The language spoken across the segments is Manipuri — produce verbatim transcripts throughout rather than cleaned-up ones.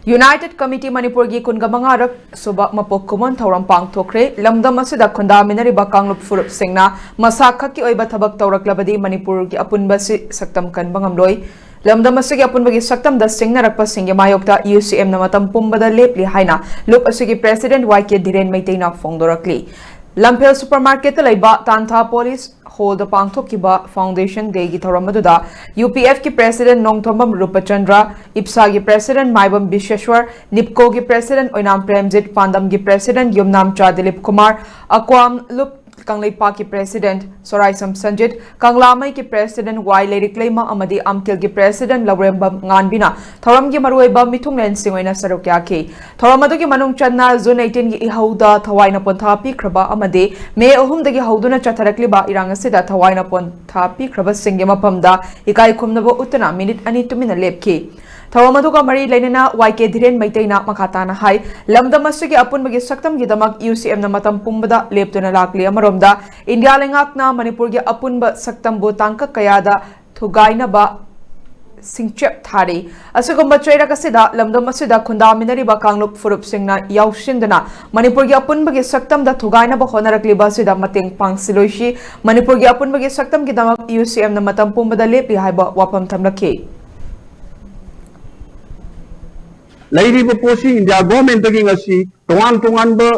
United Committee ꯃꯅꯤꯄꯨꯔꯒꯤ ꯀꯨꯟꯒ ꯃꯉꯥꯔꯛ ꯁꯨꯕ ꯃꯄꯣꯛ ꯀꯨꯝꯑꯣꯟ ꯊꯧꯔꯝ ꯄꯥꯡꯊꯣꯛꯈ꯭ꯔꯦ꯫ ꯂꯝꯗꯝ ꯑꯁꯤꯗ ꯈꯨꯟꯗꯥꯃꯤꯟꯅꯔꯤꯕ ꯀꯥꯡꯂꯨꯞ ꯐꯨꯔꯨꯞꯁꯤꯡꯅ ꯃꯁꯥ ꯈꯛꯀꯤ ꯑꯣꯏꯕ ꯊꯕꯛ ꯇꯧꯔꯛꯂꯕꯗꯤ ꯃꯅꯤꯄꯨꯔꯒꯤ ꯑꯄꯨꯟꯕ ꯑꯁꯤ ꯁꯛꯇꯝ ꯀꯟꯕ ꯉꯝꯂꯣꯏ꯫ ꯂꯝꯗꯝ ꯑꯁꯤꯒꯤ ꯑꯄꯨꯟꯕꯒꯤ ꯁꯛꯇꯝꯗ ꯁꯤꯡꯅꯔꯛꯄꯁꯤꯡꯒꯤ ꯃꯥꯌꯣꯛꯇ UCMꯅ ꯃꯇꯝ ꯄꯨꯝꯕꯗ ꯂꯦꯞꯂꯤ ꯍꯥꯏꯅ ꯂꯨꯞ ꯑꯁꯤꯒꯤ President Y K ꯙꯤꯔꯦꯟ ꯃꯩꯇꯩꯅ ꯐꯣꯡꯗꯣꯔꯛꯂꯤ꯫ ꯂꯝꯐꯦꯜ supermarketꯇ ꯂꯩꯕ ꯇꯥꯟꯊꯥ Police Hallꯗ ꯄꯥꯡꯊꯣꯛꯈꯤꯕ Foundation Dayꯒꯤ ꯊꯧꯔꯝ ꯑꯗꯨꯗ UPFꯀꯤ President ꯅꯣꯡꯊꯣꯝꯕꯝ ꯔꯨꯄꯆꯟꯗ꯭ꯔ, ꯏꯞꯁꯥꯒꯤ President ꯃꯥꯏꯕꯝ ꯕꯤꯁꯦꯁ꯭ꯋꯔ, ꯅꯤꯞꯀꯣꯒꯤ President ꯑꯣꯏꯅꯥꯝ ꯄ꯭ꯔꯦꯝꯖꯤꯠ, ꯄꯥꯟꯗꯝꯒꯤ President ꯌꯨꯝꯅꯥꯝꯆꯥ ꯗꯤꯂꯤꯞ ꯀꯨꯃꯥꯔ, ꯑꯀ꯭ꯋꯥꯝ ꯂꯨꯞ ꯀꯪꯂꯩꯄꯥꯛꯀꯤ President ꯁꯣꯔꯥꯏꯁꯝ ꯁꯟꯖꯤꯠ, ꯀꯪꯂꯥꯃꯩꯒꯤ President ꯋꯥꯏ ꯂꯩꯔꯤꯛꯂꯩꯃ ꯑꯃꯗꯤ ꯑꯝꯀꯤꯜꯒꯤ President ꯂꯧꯔꯦꯝꯕꯝ ꯉꯥꯟꯕꯤꯅ ꯊꯧꯔꯝꯒꯤ ꯃꯔꯨꯑꯣꯏꯕ ꯃꯤꯊꯨꯡꯂꯦꯟꯁꯤꯡ ꯑꯣꯏꯅ ꯁꯔꯨꯛ ꯌꯥꯈꯤ꯫ ꯊꯧꯔꯝ ꯑꯗꯨꯒꯤ ꯃꯅꯨꯡ ꯆꯟꯅ June eighteenꯒꯤ ꯏꯍꯧꯗ ꯊꯋꯥꯏꯅ ꯄꯣꯟꯊꯥ ꯄꯤꯈ꯭ꯔꯕ ꯑꯃꯗꯤ ꯃꯦ ꯑꯍꯨꯝꯗꯒꯤ ꯍꯧꯗꯨꯅ ꯆꯠꯊꯔꯛꯂꯤꯕ ꯏꯔꯥꯡ ꯑꯁꯤꯗ ꯊꯋꯥꯏꯅ ꯄꯣꯟꯊꯥ ꯄꯤꯈ꯭ꯔꯕꯁꯤꯡꯒꯤ ꯃꯐꯝꯗ ꯏꯀꯥꯏ ꯈꯨꯝꯅꯕ ꯎꯠꯇꯨꯅ ꯃꯤꯅꯤꯠ ꯑꯅꯤ ꯇꯨꯃꯤꯟꯅ ꯂꯦꯞꯈꯤ꯫ ꯊꯧꯔꯝ ꯑꯗꯨꯒ ꯃꯔꯤ ꯂꯩꯅꯅ ꯋꯥꯏ ꯀꯦ ꯙꯤꯔꯦꯟ ꯃꯩꯇꯩꯅ ꯃꯈꯥ ꯇꯥꯅ ꯍꯥꯏ, ꯂꯝꯗꯝ ꯑꯁꯤꯒꯤ ꯑꯄꯨꯟꯕꯒꯤ ꯁꯛꯇꯝꯒꯤꯗꯃꯛ ꯌꯨ ꯁꯤ ꯑꯦꯝꯅ ꯃꯇꯝ ꯄꯨꯝꯕꯗ ꯂꯦꯞꯇꯨꯅ ꯂꯥꯛꯂꯤ꯫ ꯑꯃꯔꯣꯝꯗ ꯏꯟꯗꯤꯌꯥ ꯂꯩꯉꯥꯛꯅ ꯃꯅꯤꯄꯨꯔꯒꯤ ꯑꯄꯨꯟꯕ ꯁꯛꯇꯝꯕꯨ ꯇꯥꯡꯀꯛ ꯀꯌꯥꯗ ꯊꯨꯒꯥꯏꯅꯕ ꯁꯤꯡꯆꯦꯞ ꯊꯥꯔꯤ꯫ ꯑꯁꯤꯒꯨꯝꯕ ꯆꯩꯔꯛ ꯑꯁꯤꯗ ꯂꯝꯗꯝ ꯑꯁꯤꯗ ꯈꯨꯟꯗꯥꯃꯤꯟꯅꯔꯤꯕ ꯀꯥꯡꯂꯨꯞ ꯐꯨꯔꯨꯞꯁꯤꯡꯅ ꯌꯥꯎꯁꯤꯟꯗꯨꯅ ꯃꯅꯤꯄꯨꯔꯒꯤ ꯑꯄꯨꯟꯕꯒꯤ ꯁꯛꯇꯝꯗ ꯊꯨꯒꯥꯏꯅꯕ ꯍꯣꯠꯅꯔꯛꯂꯤꯕ ꯑꯁꯤꯗ ꯃꯇꯦꯡ ꯄꯥꯡꯁꯤꯜꯂꯣꯏꯁꯤ꯫ ꯃꯅꯤꯄꯨꯔꯒꯤ ꯑꯄꯨꯟꯕꯒꯤ ꯁꯛꯇꯝꯒꯤꯗꯃꯛ ꯌꯨ ꯁꯤ ꯑꯦꯝꯅ ꯃꯇꯝ ꯄꯨꯝꯕꯗ ꯂꯦꯞꯂꯤ ꯍꯥꯏꯕ ꯋꯥꯐꯝ ꯊꯝꯂꯛꯈꯤ꯫ ꯂꯩꯔꯤꯕ ꯄꯣꯠꯁꯤ ꯏꯟꯗꯤꯌꯥ ꯒꯣꯔꯃꯦꯟꯇꯒꯤ ꯉꯁꯤ ꯇꯣꯉꯥꯟ ꯇꯣꯉꯥꯟꯕ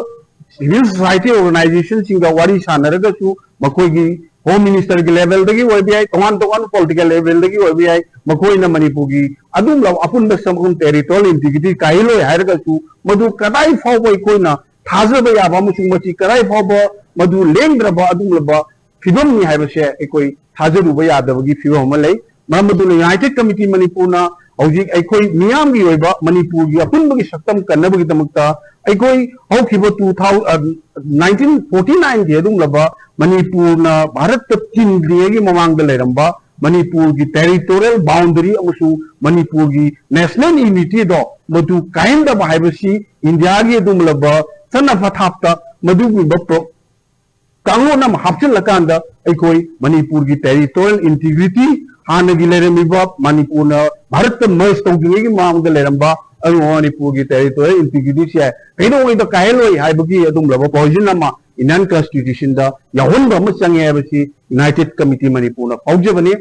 civil society organizationꯁꯤꯡꯒ ꯋꯥꯔꯤ ꯁꯥꯟꯅꯔꯒꯁꯨ, ꯃꯈꯣꯏꯒꯤ Home Ministerꯒꯤ levelꯗꯒꯤ ꯑꯣꯏꯕ ꯌꯥꯏ, ꯇꯣꯉꯥꯟ ꯇꯣꯉꯥꯟꯕ political levelꯗꯒꯤ ꯑꯣꯏꯕ ꯌꯥꯏ, ꯃꯈꯣꯏꯅ ꯃꯅꯤꯄꯨꯔꯒꯤ ꯑꯗꯨꯒꯨꯝꯂꯕ ꯑꯄꯨꯟꯕ ꯁꯛꯇꯝ, territorial integrity ꯀꯥꯏꯍꯜꯂꯣꯏ ꯍꯥꯏꯔꯒꯁꯨ, ꯃꯗꯨ ꯀꯗꯥꯏ ꯐꯥꯎꯕ ꯑꯩꯈꯣꯏꯅ ꯊꯥꯖꯕ ꯌꯥꯕ ꯑꯃꯁꯨꯡ ꯃꯁꯤ ꯀꯗꯥꯏ ꯐꯥꯎꯕ ꯃꯗꯨ ꯂꯦꯡꯗ꯭ꯔꯕ ꯑꯗꯨꯒꯨꯝꯂꯕ ꯐꯤꯕꯝꯅꯤ ꯍꯥꯏꯕꯁꯦ ꯑꯩꯈꯣꯏ ꯊꯥꯖꯔꯨꯕ ꯌꯥꯗꯕꯒꯤ ꯐꯤꯕꯝ ꯑꯃ ꯂꯩ꯫ ꯃꯔꯝ ꯑꯗꯨꯅ United Committee ꯃꯅꯤꯄꯨꯔꯅ ꯍꯧꯖꯤꯛ ꯑꯩꯈꯣꯏ ꯃꯤꯌꯥꯝꯒꯤ ꯑꯣꯏꯕ ꯃꯅꯤꯄꯨꯔꯒꯤ ꯑꯄꯨꯟꯕꯒꯤ ꯁꯛꯇꯝ ꯀꯟꯅꯕꯒꯤꯗꯃꯛꯇ ꯑꯩꯈꯣꯏ ꯍꯧꯈꯤꯕ two thousand, nineteen forty nineꯒꯤ ꯑꯗꯨꯒꯨꯝꯂꯕ ꯃꯅꯤꯄꯨꯔꯅ ꯚꯥꯔꯠꯇ ꯇꯤꯟꯗ꯭ꯔꯤꯉꯩꯒꯤ ꯃꯃꯥꯡꯗ ꯂꯩꯔꯝꯕ ꯃꯅꯤꯄꯨꯔꯒꯤ territorial boundary ꯑꯃꯁꯨꯡ ꯃꯅꯤꯄꯨꯔꯒꯤ national unityꯗꯣ ꯃꯗꯨ ꯀꯥꯏꯍꯟꯗꯕ ꯍꯥꯏꯕꯁꯤ ꯏꯟꯗꯤꯌꯥꯒꯤ ꯑꯗꯨꯒꯨꯝꯂꯕ ꯆꯠꯅ ꯄꯊꯥꯞꯇ ꯃꯗꯨꯒꯨꯝꯕ ꯀꯥꯡꯂꯣꯟ ꯑꯃ ꯍꯥꯞꯆꯤꯜꯂꯀꯥꯟꯗ ꯑꯩꯈꯣꯏ ꯃꯅꯤꯄꯨꯔꯒꯤ territorial integrity, ꯍꯥꯟꯅꯒꯤ ꯂꯩꯔꯝꯃꯤꯕ ꯃꯅꯤꯄꯨꯔꯅ ꯚꯥꯔꯠꯇ merge ꯇꯧꯗ꯭ꯔꯤꯉꯩꯒꯤ ꯃꯃꯥꯡꯗ ꯂꯩꯔꯝꯕ ꯑꯗꯨꯒꯨꯝꯕ ꯃꯅꯤꯄꯨꯔꯒꯤ territorial integrityꯁꯦ ꯀꯩꯗꯧꯉꯩꯗ ꯀꯥꯏꯍꯜꯂꯣꯏ ꯍꯥꯏꯕꯒꯤ ꯑꯗꯨꯒꯨꯝꯂꯕ provision ꯑꯃ Indian Constitutionꯗ ꯌꯥꯎꯍꯟꯕ ꯑꯃ ꯆꯪꯉꯦ ꯍꯥꯏꯕꯁꯤ United Committee ꯃꯅꯤꯄꯨꯔꯅ ꯐꯥꯎꯖꯕꯅꯤ꯫